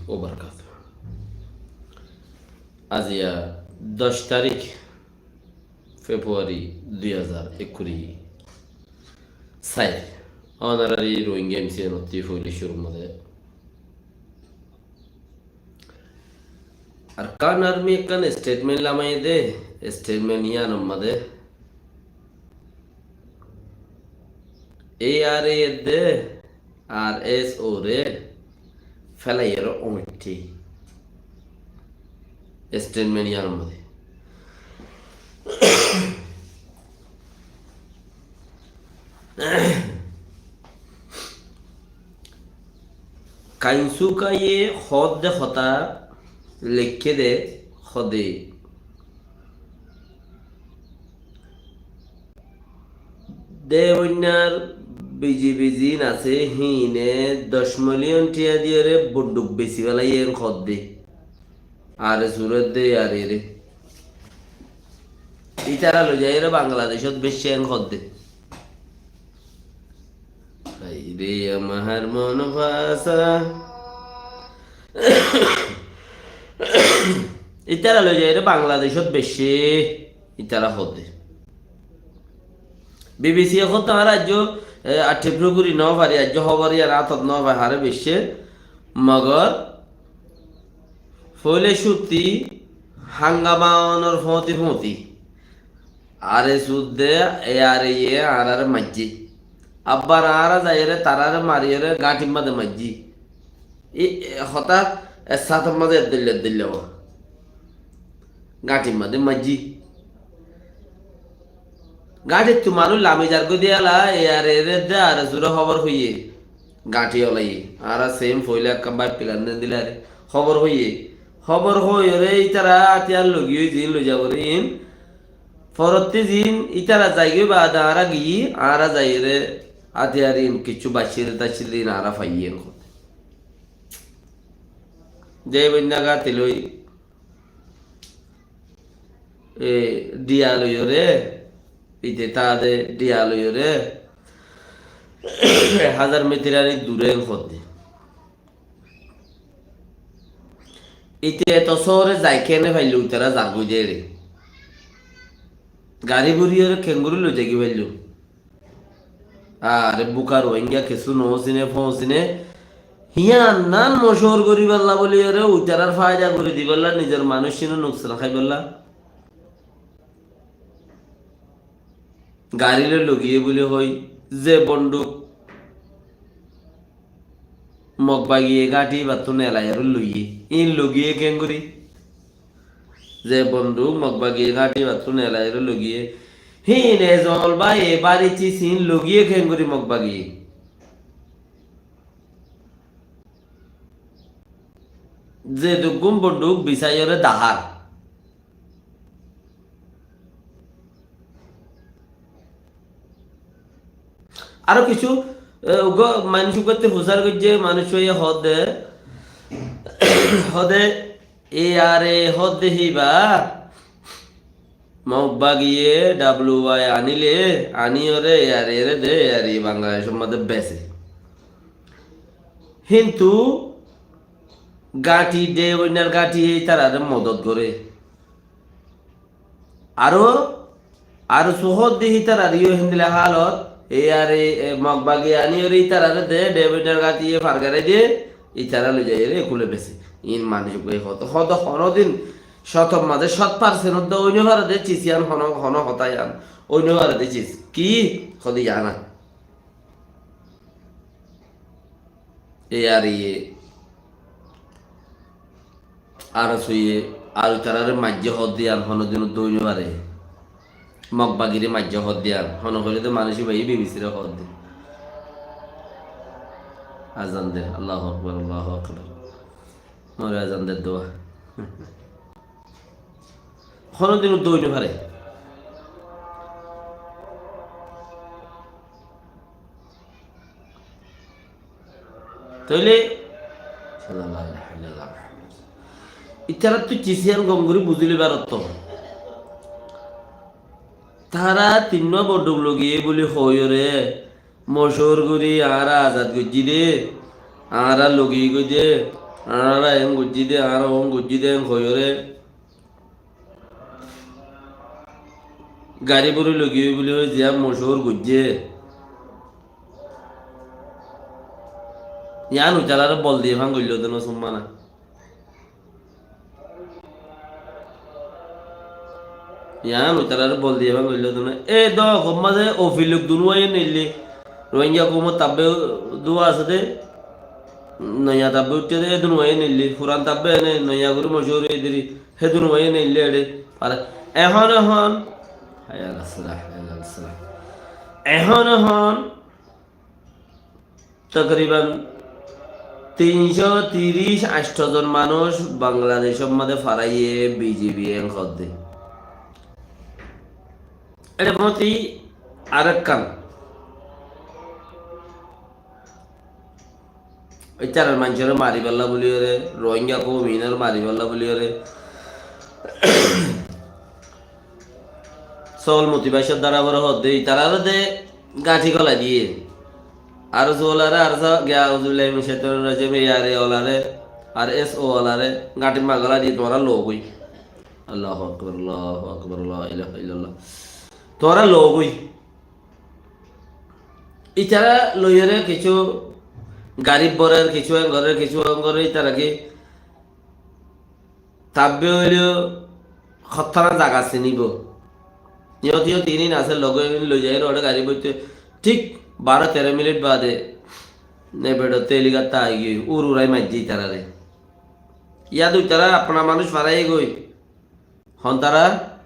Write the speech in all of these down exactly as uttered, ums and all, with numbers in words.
wabarakatuh. Aijja doc tarík February dui házar ekkuri sair. Ónorari Rohingya M C N ottú foila cúrur mazé Arakan Army ekkán statement lamaiyé dé, statement yíanor mazé A R A edde R S O re félaiyóre óitte. Statement yíanor mazé Kainsukaye hoódde hotá leikké dé, hoódde Debonnar B J P ziín asé, híine doc million thiañ diyóre bonduk besi félaiyé en hoódde. Are suré de arere. Ítara loizaiyóre Bangladecót beicce en hoódde. Aire amar mon fasa. Ítara loizaiyóre Bangladecót beicce. Ítara hoódde. B B C e hoódde añára aijjó, e, aththé furó gorí no fari, aijjó hóbor yían átot no fai, hare beicce. Mogor foila cúruttu hangama onor fóti fóti. Are suré de, e, areye añárare maijjé. Abbar añára zaiyóre tarare mariyóre gáñthir mazé maijjé. E, e, hotá e sátor mazé eddoilla eddoilla ó. Gáñthir mazé maijjé. Gáñthittu manúic lami zargói de ela, e arere de are suré hóbor hoiyé. Gáñthi olaiyé. Añára same foila ekkán báfi filan den dile are. Hóbor hoiyé. Hóbor hoiyóre ítara átiyar logiyói ziín loizaibóre iín. Forottí ziín ítara zaigói baade añára giyí, añára zaiyóre átiyar iín kiccú baiccíl taiccíl iín añára faiyí en hoódde. Debonnar gáñthi loi, e, dhiya loiyóre, ite taade dhiya loiyóre, ek házar mitir ani dure en hoódde. Ite eto sóore zai kene faillo, uitara zargói de ere. Gari buriyóre kengori loizaigói faillo. Are bukar Rohingya kessú no sine, fó sine. Híyan nan moshór goríballa bóli ere, uitarar faida gorí diballa, nizor manúic sine nuksan háiballa. Gari loi logiyé buli hoi, ze bonduk Mog bagiye gáñthi íbattú nelaiyóre loiyé, iín logiyé keéngorí? Ze bonduk Mog bagiye gáñthi íbattú nelaiyóre logiyé, híin e zongol bá e bári cis iín logiyé keéngorí Mog bagiye? Ze duggún bonduk bisáiyóre dahár. Aró kissú, e, uggúa manúic uggúatte fusár goijjé, manúic óiye hoódde, hoódde, e are hoódde híba, Mog bagiye W Y aníle, aníyore e are ere de, e are Bangladecór modde bese. Kintu gáñthi de, óinnar gáñthi ítarare modot goré. Aró, aró suhót de ítarareyó héndilla hálot, e are, e, Mog bagi aníyore ítarare de, de óinnar gáñthi e fargarai de, ítara loizaiyóre ekule bese. Iín manúic uggúa hoódde, hoódde honódin cótor mazé cót parsenot de ói no fare de cis yían, hono, hono hotá yían ói no fare de cis. Ki? Hoódde yían. E ar iye, ar soiye, ar itaráre maijjé hoódde yían honódin uddúa ói no fare. Mog bagire maijjé hoódde yían hono hoilé de manúic íbaye B B C re hoódde. Azan der, Allahu Akbar, Allahu Akbar. More azan der dua. Honódin uddúa ói no fare. Tóile, itaráttu cis yían gom gorí buzí loibar otto. Tará tinnúa bonduk logiyé buli hoiyóre, moshór gorí añára azad goijjí dé, añára logiyé goi dé, Añára en goijjí dé, añára on goijjí dé, en hoiyóre garí bóri loigiyói buli hoi ziyán mochúr goijjé. Yián uitaráre bol diyé fán goilló dé no summa na. Yián uitaráre bol diyé fán goilló dé no. E do, hommá ze ofiluk dunuwaye neille. Rohingya koumot tabbe duwa asé dé. Noiya tabbe uiththé dé, e dunuwaye neille. Furan tabbe ene noiya gorí mochúr óiye dé ri. Hé dunuwaye neille eçé. Ar ehón ehón. Hayya alas salah, hayya alas salah. Ehón ehón. Tokriban tin cót tiríc ancto zon manúic Bangladecór mazé faraiyé B J P en hoddé. Eçé fúañti arekkán. Ítarar maincóre maribálla buliyóre, Rohingya koum inor maribálla buliyóre. Sóol motibácor dára fore hoddé, ítararé de gañthi golai diyé. Ar sóolaré, ar sa, giya, auzubillahi minash shaitanir rajim, A R A olaré, ar S O olaré, gañthir ma golai diyé, tuáñra logói. Allahu akbar, Allahu akbar, la ilaha illallah. Tuáñra logói. Ítara loiyóre kissú garí borer, kissú en gorer, kissú en gorer, ítara ki Tabbe óile hottán zaga sinibo. Yót yót iín asé, loge iín loi zaiyóre uçé garí boitte. Thík baró teró minit baade Nebedottú heligátta aigiyói, ur urai maijjé ítarare. Yá de ítara afna manúic faraiyé goi. Hon tara?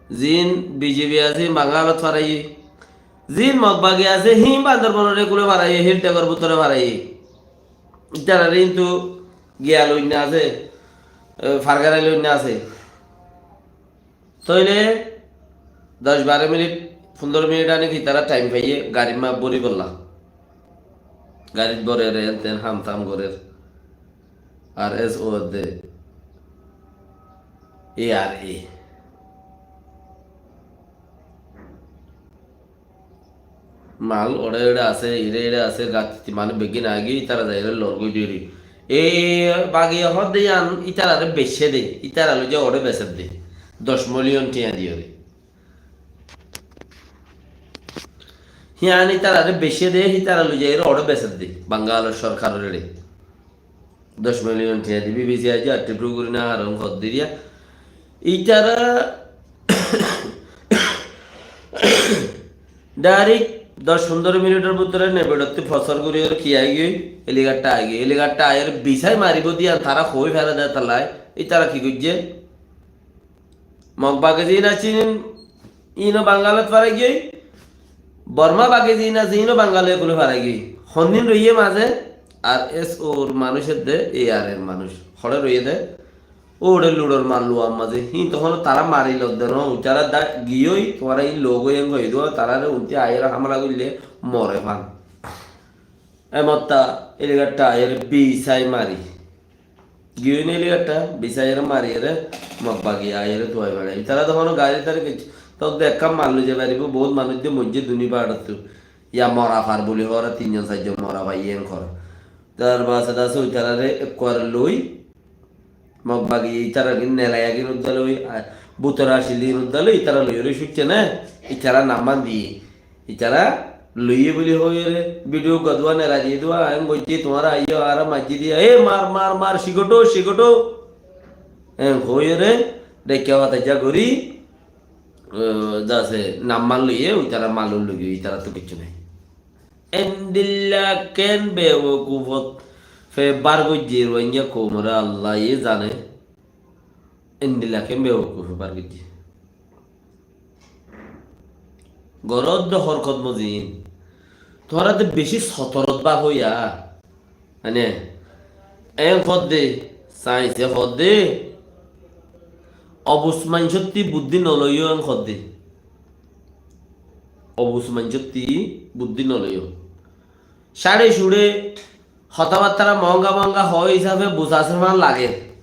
Ziín B J P asé, Bangalot faraiyé. Ziín Mog bagi asé, híin Bandorbonor ekule faraiyé, Hill Tractor bútore faraiyé. Ítarare kintu giyal oinna asé, e, fargarai loinna asé. Tóile doc baró minit, fundoro minit anik ítara thaim faiyé, garit ma bóribolla. Garit bórer, en ten ham tam gorer. Ar S O de. A R A. Mal uçé uçé asé, ire ire asé, gat mane beggín aigiyói, ítara zaiyóre lor goi diyóre. E bagi hoódde yián ítarare beicce de, ítara loi zai uçé beser de. Doc miliyon thiañ diyóre. Yián ítarare beicce de, ítara loi zaiyóre uçé beser de. Bangalor sorkaror eçé. Doc miliyon thiañ di, B B C aijjó attribute gorí no farer, hoddé riya. Ítara direct doc fundoro minitor bútore Nebedottú fosár gorí ar ki aigiyói, heligátta aigiyói. Heligátta aiyóre bisái maribó de yián tara hoói félai de tallai. Ítara ki goijjé? Mog bagi ziín asé, iín, iíno Bangalot faraigiyói, Borma bagi ziín asé, iíno Bangalot ekule faraigiyói. Hondin roiyé mazé, ar S O r manúic edde, A R A r manúic. Hoçé roiyé de, uçé luçor mal luwar mazé. Híin tohón tara mari lodde no, ítara da giyói, tuáñra iín logói en goi duwa, tarare untí aiyóre hamla goille more fan. Emotta, heligátta aiyóre bisái mari. Giyói ne heligátta, bisái ere mari ere, Mog bagi aiyóre tuwai berai. Ítara de hono gari tari kessú, tók de ekkán mal loi zai faribó, bout manúic de moijjé duni barottú. Yá mora far buli hoór, tin zon sair zon mora faiyé en hoór. Tar bade asé ítarare ekkuare loi, Mog bagi ítara gin nelaiya gin udda loi, a, bútore asíl gin udda loi, ítara loiyóre cúicce ne, ítara namman diyé. Ítara loiyé buli hoiyóre, video uggwá duwa nelai diyé duwa, en goijjé tuáñra aiyó, añára maijjé diya, e mar, mar, mar, sigoto, sigoto. En hoiyóre, dekká hotá ijja gorí, e, zase namman loiyé, ítara malum loigiyói, ítara to kessú nai. Endilla ken bewakufot fe bar goijjé Rohingya koumore Allah ye zane. Endilla ken bewakufe bar goijjé. Gorot de horkot mozin. Tuáñra de beci sotorot baf óiya. Mane, en hoódde, sainse hoódde, obus maincótti buddí noloiyó en hoódde. Obus maincótti buddí noloiyó. Cáre cúre hotábattára moónga moónga hoó hísafe bus asé fán lage.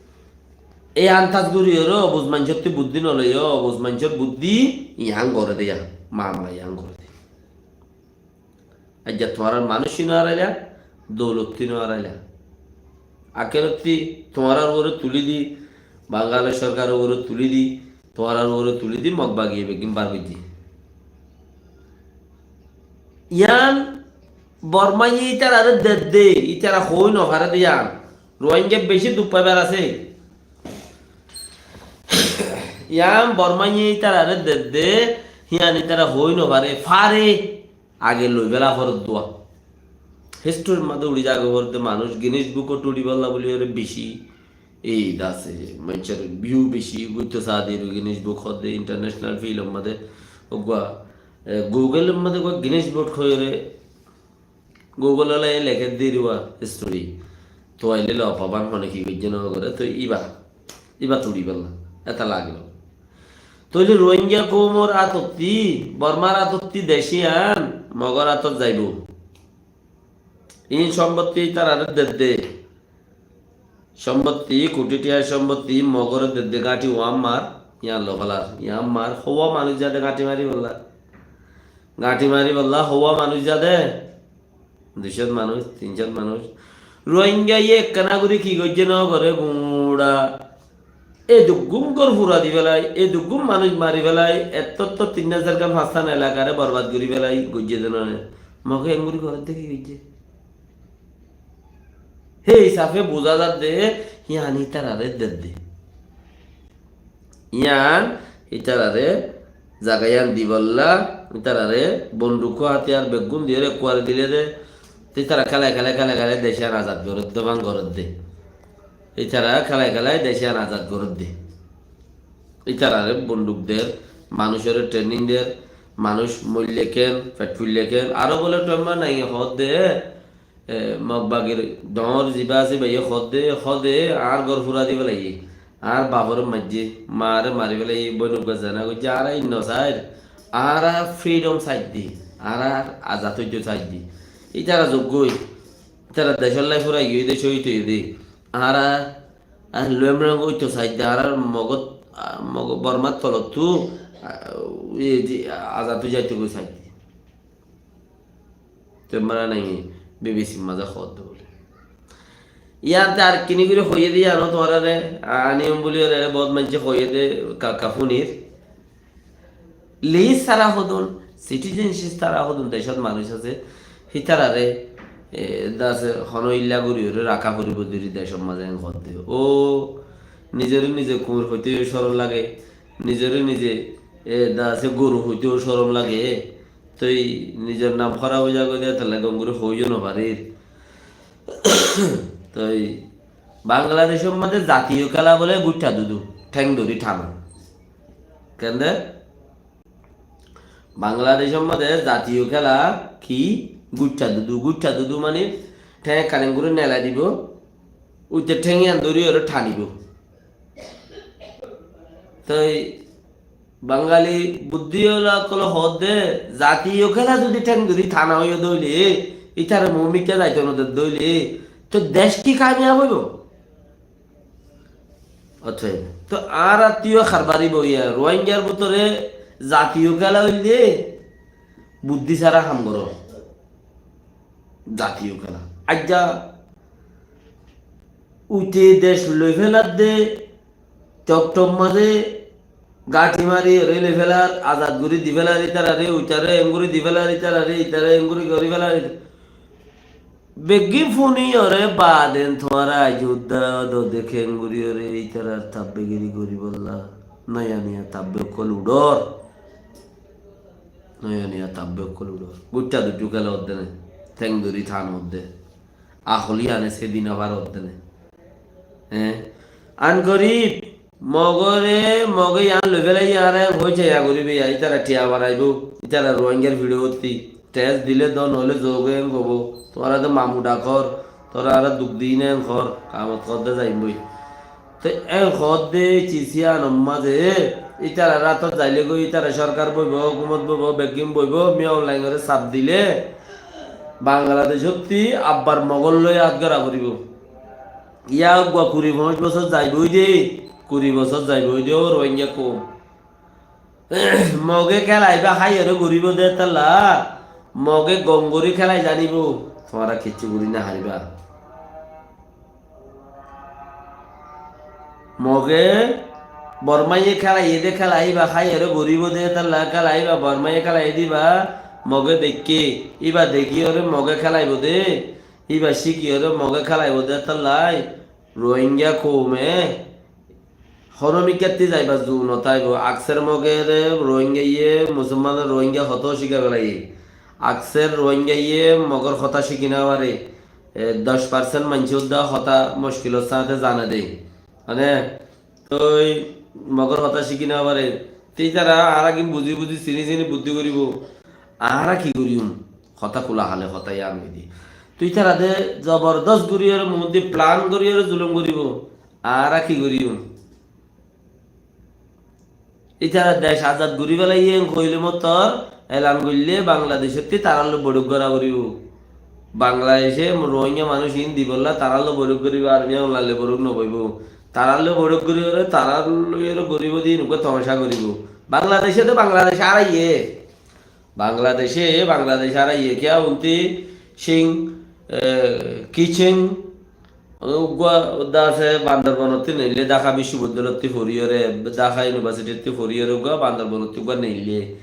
Ei antas gorí oró obus maincótti buddí noloiyó, obus maincór buddí yián goré de yián, mamala yián goré de. Aijja tuáñrar manúic no araila, doulot no araila. Akerottí tuáñrar uore tulí di, Bangal sorkaror uore tulí di, tuáñrar uore tulí di, Mog bagiye beggín bar goijjé. Yián Bormaye ítarare dedde, ítara hoói nofaré de yián. Ruáingga beci duk faibar asé. Yián Bormaye ítarare dedde, híyan ítara hoói nofaré, faré, age loibela foredde. Historyr mazé uçí zagói foredde manúic, Guinness Bookot uçíbolla buli ore beci, ei dase, maincór view beci, goitto saá de Guinness Book hoó de, international film mazé, uggúa, e, Google mazé uggúa Guinness Book hoói ore, Google ola e lekédde ruwa story. Toi aile lofabán hone ki goijjé no gore, toi iba, iba tuçibálla. Eta lagilo. Toile Rohingya koumor atotti, Bormar atotti dec iyan Mogor atot zaibo. In sombotti itarare dedde. Sombotti, kuthi thiyar sombotti Mogore dedde gañthi uammar, iyan lofelar, iyammar, houwa manúic zade gañthi maribálla. Gañthi maribálla, houwa manúic zade. Dui cót manúic, tin cót manúic. Rohingyaye ekkena gori ki goijjé no gore, guñça. Eduggún gór fura di félai, eduggún manúic mari félai, ettó tin házar gán fañs hán elakare borbad gori félai goijjé de no. Moge engori goredde ki goijjé? Hé hisafe buzá zadde, yián itarare dedde. Yián itarare zaga yián dibolla, itarare bonduk hátiyar beggún diyore kuwari dile de, te itara kélai kélai kélai kélai dec iyan azad goredde, bang goredde. Itara kélai kélai dec iyan azad goredde. Itarare bonduk der, manúcore training der, manúic moille ken, fet fuille ken, aró bole tuáñra nai hoódde, E, Mog bagir doñr ziba asé baiye hoódde, hoódde, añár gór fura di félaiye, añár bafore maijjé, maáre mari félaiye, bóin uggúa zena goijjé, añára in no sair, añára freedom saidde, añára azad óito saidde. Itara zoggói, itara decólla furai giyói de, cóhid óiye de. Añára, añára luem reng óito saidde, añára Mogot, a, Mog, Bormar tolottú, a, e, di, azad ói zaito goi saidde. Tuáñra nai BBC mazé hoódde buli. Yián te ar kini gori hoiyé de yián tuáñrare, aniyum buli ore bout maincé hoiyé de ka, ka funir. List sára hodún, citizenship sára hodún decót manúic asé, hitarare, e, dase hono illa gori ore raká foribo deri decót mazé en hoódde. Ó, nizore nize kuñir hoite corom lage, nizore nize, e, dase goru hoite corom lage. Toi nizor nam hóraf ói zagói de, tolla gom gori hoói yó no farir. Toi Bangladecor mazé zatiyo kéla bole guiththá dudu, théng dóri thana. Kende? Bangladecor mazé zatiyo kéla ki? Guiththá dudu, guiththá dudu mani théng ekkán engori nelai dibo, uite théng iyan dóri ore thanibo. Toi Bangali buddí ola ókkole hoódde, zatiyo kéla zodi théng dóri thana óiye de óile, itare mumikká zaito no dedde óile, to dec ki kamiyab óibo? Ótoi, to añárattú yó harbari boiya, Rohingyar bútore zatiyo kéla óilde, buddí sára ham goró. Zatiyo kéla. Aijja uite dec loi féladde, Toktok mazé gañthi mari ore loi félar, azad gori di félar itarare, uitare engori di félar itarare, itare engori gori félar. Beggín funi ore baden tuáñra aijja udda do deke engori ore itarar tabbegiri goribolla. Noya noya tabbe okkol uçor. Noya noya tabbe okkol uçor. Guiththá dudu kéla hoódde ne. Théng dóri than hoódde. Ahol iyane sedi no faroddene. Eh? An gorib, Mogore, Moge iyan loi félai, añára en hoi caya goribe ya, itara thiya baraibo, itara Rohingyar fiçe otti, test dile do, noile zoge en gobo, tuáñra de mamu dhakor, tuáñra añára duk dine en hor, kamot hodde zaim boi. Te en hodde cisiyan ommaze, itara ratot zaile goi, itara sorkar boibo, hukumot boibo, beggin boibo, Min Aung Hlaing ore sap dile, Bangladec otti abbar Mogol loi at gora foribo. Iya uggwa kuri foñs bosor zaibo de, kuri bosor zaibo de, o Rohingya koum. Moge khelaiba haiyore goribo de talla, Moge gom gori khelai zanibo, tuáñra kiccu gori no fariba. Moge Bormaye kélaiyé dé, kélaiyé íba háiyoré goríbo dé, hétolla kélaiyé íba Bormaye kélaiyé dé íba Moge deikké, íba dekíyoré Moge kélaibó dé, íba cíkiyoré Moge kélaibó dé, hétolla Rohingya koume honó mikkátti zaibar zu notáibo. Akser Mogoré Rohingyaye, Musolman Rohingya hotá cíkai felaiyé. Akser Rohingyaye Mogor hotá cíki nofaré. E, doc parsent maincé uddá hotá muckilor sáñte zane dé. Mane, toi Mogor hotá cíki nofaré. Te ítara añára ki buzí buzí, siní siní buddí goríbo. Añára ki goríyum? Hotá kúla hále hotá yián óiye dé. Toi ítara de zobordos goríyoré, muúddi plan goríyoré zulum goríbo. Añára ki goríyum? Ítara dec azad gorí felaiyé hoilé mottor elan goillé Bangladecótti tarár loi boiçók gorá goríbo. Bangladece Rohingya manúic iín dibolla tarár loi boiçók goríbo, army ókkol loi boiçók noboibó. Tarár loi boiçók goríyoré, tarár loiyoré goríbo dé, iín uggúa tomacá goríbo. Bangladece de Bangladec áraiyé. Bangladece, Bangladec áraiyé kiyá unti Cing, e, Kicing, uggúa de asé Bandarbonottí neillé, Dhaka biccobiddaloyottí foriyóre, Dhaka Universityttí foriyóre uggúa Bandarbonottí uggúa neillé.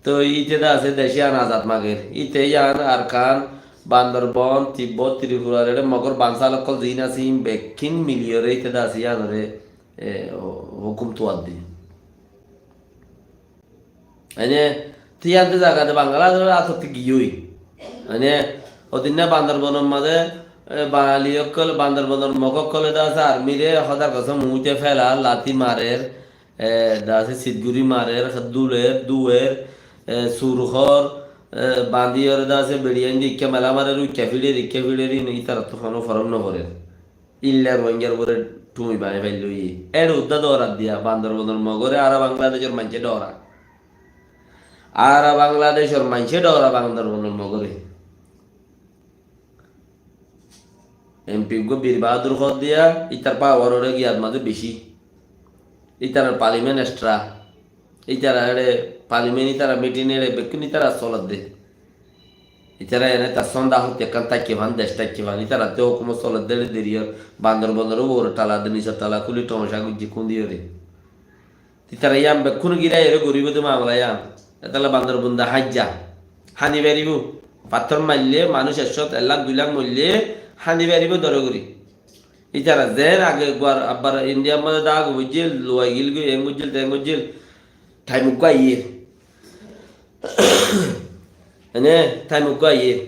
Toi íte de asé dec yián azad mager. Íte yián Arkan, Bandarbon, Tibbot, Tripurar eçé Mogor bansal ókkol ziín asé, iín bekkín miliyóre íte de asé yiánoré, e, o-, hókum tuwar di. Ene, tiyánte zagade Bangladecór átottí giyói. Ene, odinna Bandarbonor mazé, e, Bangali ókkol, Bandarbonor Mog ókkole de asé armire hódar kosóm uñte féla, lati marer, e, de asé sitguri marer, duler, duer, e, sur hór, e, bañdíyoré de asé beçiyain de ikká mela marer, uikká fiçer, ikká fiçer, ine ítarattú honó forom noforer. Illa Rohingyar uore thumi banai faillói. Eçe uddá doorar diya, Bandarbonor Mogore añára Bangladecor maincé dhoora. Añára Bangladecor maincé dhoora Bandarbonor Mogore. M P uggúa Bir Bahadur hoó diya, ítar power ore giyat mazé beci. Ítarar parliament extra. Ítara eçe parliament, ítara meeting eçe bekkún ítara solar de. Ítara ene tar sonda hotti ekkán táikke fán, dec táikke fán, ítarattú hókumot solar de eçe deriyór, Bandarbonor uore tala de, nisor tala kúli tomacá goijjé kúndiyóre. Ítara yián bekkún gíraiyóre goríbo de mamala yián. Etolla Bandarbon de háijja. Háni faribó. Fattór maille manúic ek cót, ek lak, dui lak moille háni faribó dóre gorí. Ítara zeén age guar abbar Indiyar mazé dhága goijjíl, luwai gilgoi, eén goijjíl, teén goijjíl, thaim uggúa aiyér. Ene thaim uggúa aiyér.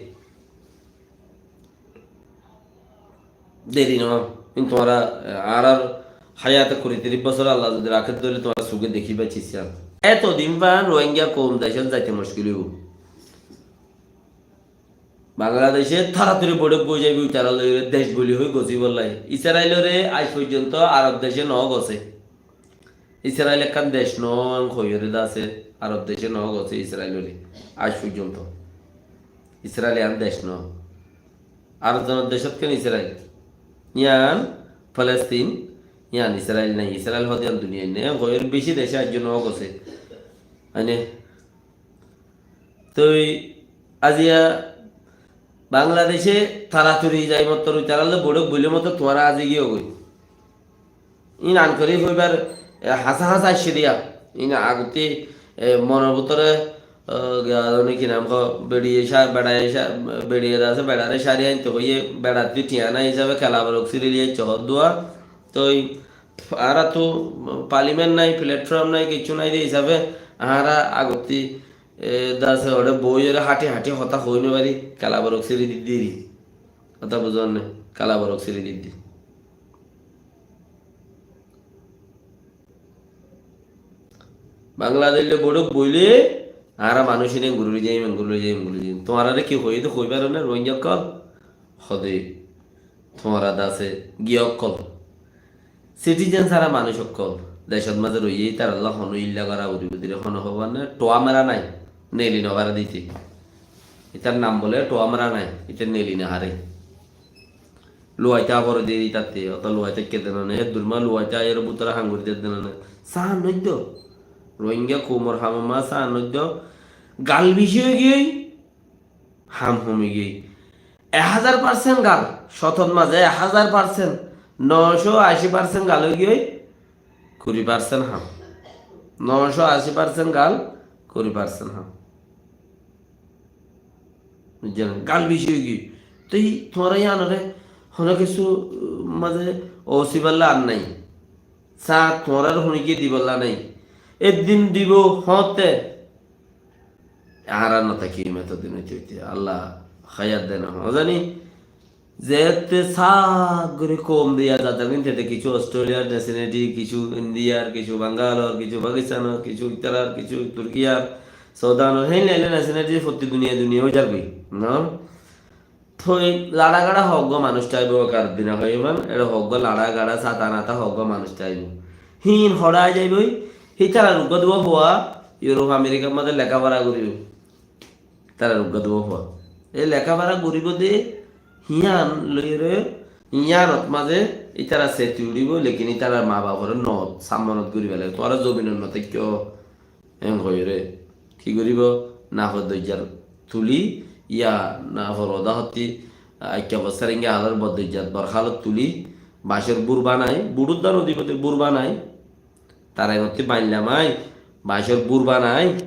Deri noó. Kintu tuáñra, e, añárar háyate kuri tiríc bosór Allah zodi raké dóile tuáñra suge dekíba cis yián. Eto din fán Rohingya koum decót zaite muckil óibo. Bangladece toratori boiçók boi zaibo, ítara loiyóre dec buli hoi gosíbolla. Israilore aij foijjonto Arob dece noó gosé. Israil ekkán dec noó hoiyóre de asé, Arob dece noó gosé Israilore aij foijjonto. Israil yián dec noó. Arob zonor decót ken Israil? Yián Palestin, yián Israil nai, Israil hoó de yián duniyait nai. Yián hoiyóre beci dece aijjo noó gosé. Aine Toi aziya Bangladece toratori zai mottor itarar loi boiçók boile mottor tuáñra azi giyógoi. Iín ankori hoibar, e, hañsá hañsá aiccé diya. Iín agottí, e, monor bútore, e, giya zane ki nam hoó, beçiye ca-, beçaye ca-, beçiye de asé, beçare cari ainte hoiye, beçattú thiañ nai hísabe kelaborok siri liye aicce hoó dua. Toi añárattú parliament nai, platform nai, kiccú nai de hísabe añára agottí E, dase ore boiyore hathi hathi hotá hoi no fari, kelaborok siri di diri. Hotá buzón ne? Kelaborok siri di di. Bangladesh loi boiçók boile, añára manúic ine enguri loi zaiyum, enguri loi zaiyum, enguri loi zaiyum. Tuáñrare ki hoi de hoi faro ne, Rohingya ókkol? Hode, tuáñra dase giya ókkol. Citizen sára manúic ókkol decót mazé roiyé, ítarallá honó illa gorá foribo dé hono hóbar nái, thuwa mara nái, neli no fare dite. Ítar nam bole thuwa mara nái, íte neli no fare. Luwaita fore dé ítatte, óta luwaita ke dena nái, eddur ma luwaita aiyóre bútore ham gori dé dena nái. Sáan noiddo. Rohingya koumor ham ma sáan noiddo. Gal beci ói giyói, ham homi giyói. Ek házar percent gal, cótot mazé ek házar percent, noshó ací percent gal ói giyói, kuri parsent ham. Nocó ací parsent gal, kuri parsent ham. Buijjó né? Gal beci óigiyoi. Toi tuáñra yíanore hono kessú, uh, mazé osibálla ar nái. Sañt tuáñrar hono giyé dibálla nái. Ek din dibou hoóñtte añára no tákiyum etodin óite óite. Allah háyat dena hoó zani. Zeétte sáf gorí koum diya zadar gín tete kissú Australiar nationality, kissú Indiar, kissú Bangalor, kissú Pakistanor, kissú itarar, kissú Turkiyar, Sudanor, héin laile nationality fottí duniya duniya ói zargoi, no? Toi laça gaça hoggúa manúic táibo, kar dina hoiban, ere hoggúa laça gaça, sata nata hoggúa manúic táibo. Híin hoçé zaibo, hítarar uggúa duwa fua Europe, Americar mazé lekáfora goribo. Tarar uggúa duwa fua. E lekáfora goribo de, híyan loiyore, híyanot mazé ítara seti uçíbo, lekin ítarar ma bafore no sammonot goribo lage. Tuáñra zobinot no táikko, en hoiyore. Ki goribo? Nafor doijjar tuli, ya nafor oda hotti, aikka bossára inge halor bor doijjat bor halot tuli, bañcor bur banai, buçut dano dibo de bur banai, Tara engottí bañlamai, bañcor bur banai.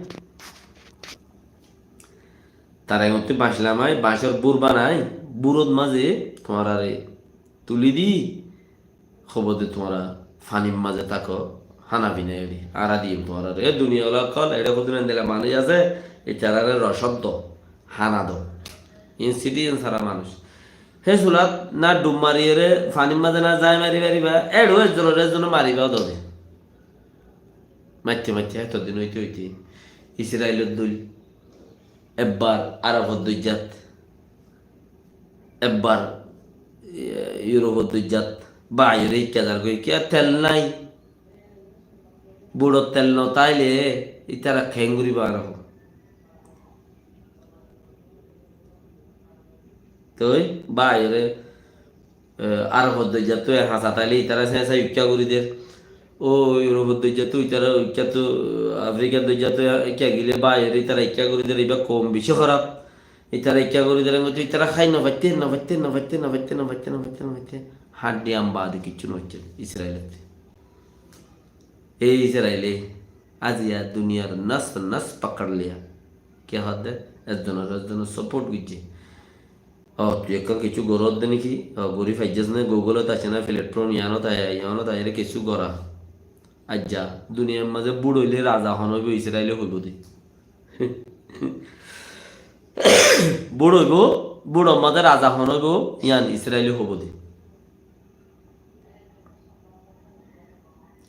Tara engottí bañclamai, bañcor bur banai. Burot mazé tuáñrare tuli di, hobo de tuáñra fanir mazé táko, hána fina eri. Añára diyum tuáñrare. E duniyala ókkol, eçe hodún endilla manúic asé, itarare rocót do, hána do. Iín citizen sára manúic. Hé sulat na dhuf mariyóre fanir mazé na zai mari fariba, eçé ezzonore ezzone mariba dode. Maitte maitte hétodin óite óite Israilor dóil ebbar Arofor doijjat, ebbar, e, Iuropor doijjat, baiyore ikká zargoi, kiyá tel nai, buçor tel no táile ítara keén goriba Arof. Toi baiyore, e, Arofor doijjattu e hañsa táile ítara señsa ikká gori der. Ó Iuropor doijjattu ítara ikká tu, Afrikar doijjattu ikká gile baiyore ítara ikká gori der. Iba koum beci hóraf. Ítara ikká gori der, engottí ítara hái no faitte, no faitte, no faitte, no faitte, no faitte, no faitte, no faitte. Hañçi am bade kissú no faitte Israilottí. Ei Israile aziya duniyar nas nas pakar liya. Kiyá hoódde? Ezzonor ezzonor support goijje. Ó, tui ekkán kissú goródde niki? Ó, gorí faijjós né? Google-ot asé né, platform iyanot aiyá, iyanot aiyóre kissú gorá. Aijja duniyar mazé buço óile raza hon óibo, Israile hoibo de. Buço óibo, buçor mazé raza hon óibo, iyan Israile hoibo de.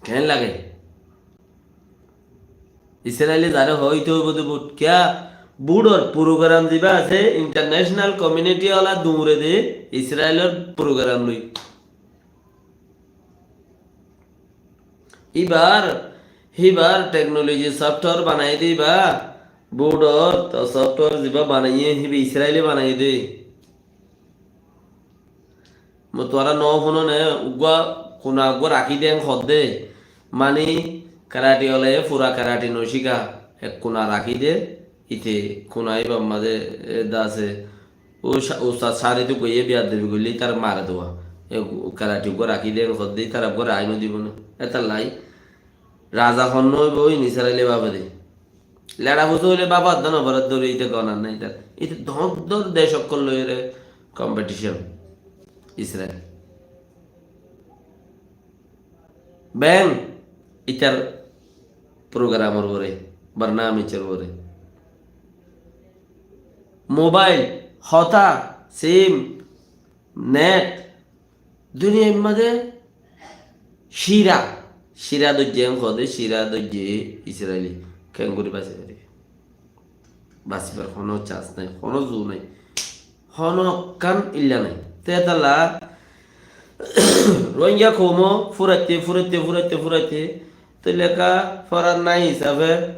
Keén lage? Israile zare hoóito óibo de buçot. Kiyá? Buçor program ziba asé, international community ola duñre de, Israilor program loi. Ibar, hibar technology software banai de iba, buçor to software ziba banaiye, hiba Israile banai de. Mo tuáñra no fúno né, uggúa kuna uggúa rakí de en hoódde. Mani karati olaye fura karati no cíka, ek kuna rakí de, ite kuna ibar mazé, e, dase, ó sa-, ustad sári tu goiye biyaddobi goille ítara mare duwa. E karati uggúa rakí de en hoódde, ítara uggúa rai no dibo né. Étalla raza hon no óibo, in Israile bafe de. Leça fusu óile baba adda no fore dóri ite gonar nai tar. Ite dóñr dóñr dec ókkol loiyóre competition. Israel. Beng itar programor uore, barnamicor uore. Mobile, hotá, sim, net, duniyair mazé círa, círa dóijje, en hoó de círa dóijje Israile, keéngori basi faribe? Basibar honó cas nai, honó zu nai, honó ekkán illa nai. Te étalla Rohingya koumo furaite, furaite, furaite, furaite, te leká forar nai hisafe,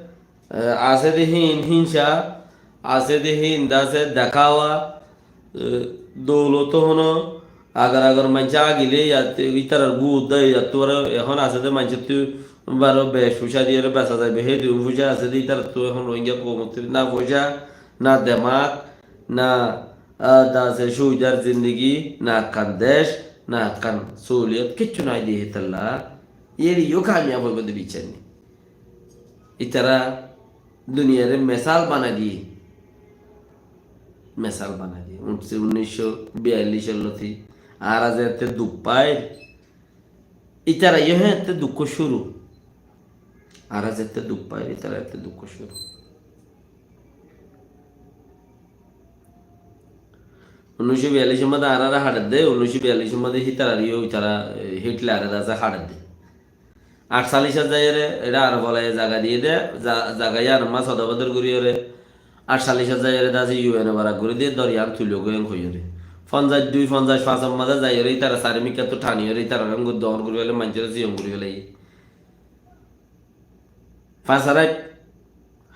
e, asé de hín hínsa, asé de hín dase dekáwa, e, doulot hono agar agar maincé agile yatte itarar bud de, yatte ehón asé de maincé tu baro bec fucá diyore besa zaibo, hé dun fucá asé de itarar tu ehón Rohingya koumottú na fucá, na demak, na, a, dase cúidar zindigi, na ekkán dec, na ekkán súliyot, kiccú nai de hétalla. Ére yó kamiyab óibo de biccá ni. Ítara duniyaré mesal banai diyé. Mesal banai diyé. Unnís, unnís cót biyallíc lóti añára zeéñtte duk fair, ítara yó hééñtte duk cúru. Añára zeéñtte duk fair, ítara hééñtte duk cúru. Unnís cót biyallíc or mazé añáráre háçe dé, unnís cót biyallíc or mazé hítararé yó ítara, e, Hitler ore dase háçe dé. Añctallíc ot zaiyóre, eçé Arof Olaye zaga diyé dé, za-, zaga yían or mazé sodabodor goríyore, añctallíc ot zaiyóre dase U N e barak gorí dé, dóri yián tuilo goi en hoiyóre. Fonzaic dui, fonzaic fañs or mazé zaiyóre, ítara sarimíkkattú thaniyóre, ítara rong dóñr gorí félaiye, maincóre siyom gorí félaiye. Fañs ar háit,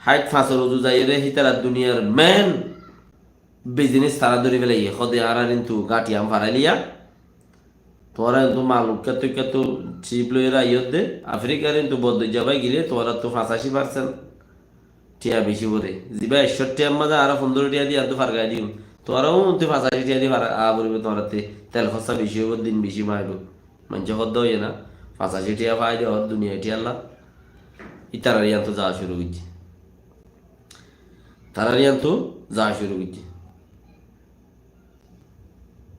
háit fañs or uzu zaiyóre, hítara duniyar main business tará dóri félaiye, hóde añárar intu gáñthi am farailiya. Tuáñra intu maluk kéttu kéttu chip loiyóre aiyódde, Afrikar intu boddoijja bái gile tuáñrattu fañsaci percent thiañ beci fore. Zibá ekcó thiañr mazé añára fundoro thiañ di antu fargai diyum. Tuáñra untu fañsaci thiañ di fara, a foribo tuáñratte tel hóssa beci óibo, din beci maibo. Maincé hódde óiye na, fañsaci thiañ fai de, hór duniyai thiañlla. Ítarar iyantu za curu goijje. Tarar iyantu za curu goijje.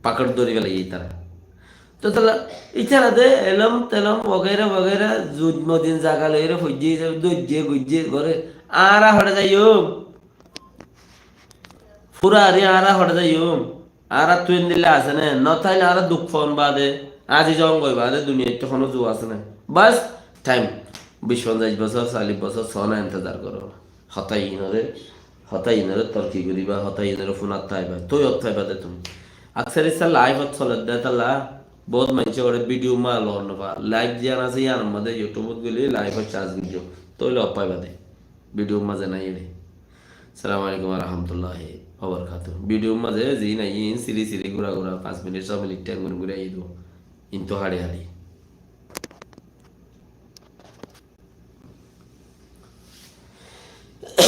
Pakar dóri félaiye ítara. Tói tala ítara de elóm telóm wagaira wagaira zud modin zaga loire foijje, dóijje goijje gore. Añára hoçé zaiyum? Fura ari añára hoçé zaiyum? Añárattú endilla asé né? No táile añára duk fon bade, aziz ong goi bade duniyaittú hono zu asé né? Bas, thaim. Bic fonzaic bosór, sallic bosór sóna intezar goró. Hotá inore, hotá inore torki goriba, hotá inore funat táiba, tói ot táiba de tumi. Aksar issá laif ot soler de tala, bout maincé ore vidiu ma lor no fa. Laif ziyan asé iyan or mazé YouTube ot goli laif ot sarc gojjo, tói lor paiba de. Vidiu mazé nai ere. Assalamu alaikum wa rahmatullahi wa barakatuhu. Vidiu mazé zi nai in siri siri gura gura fañs minit, só minit thaim gori gori aiyé do. Intu haçi haçi.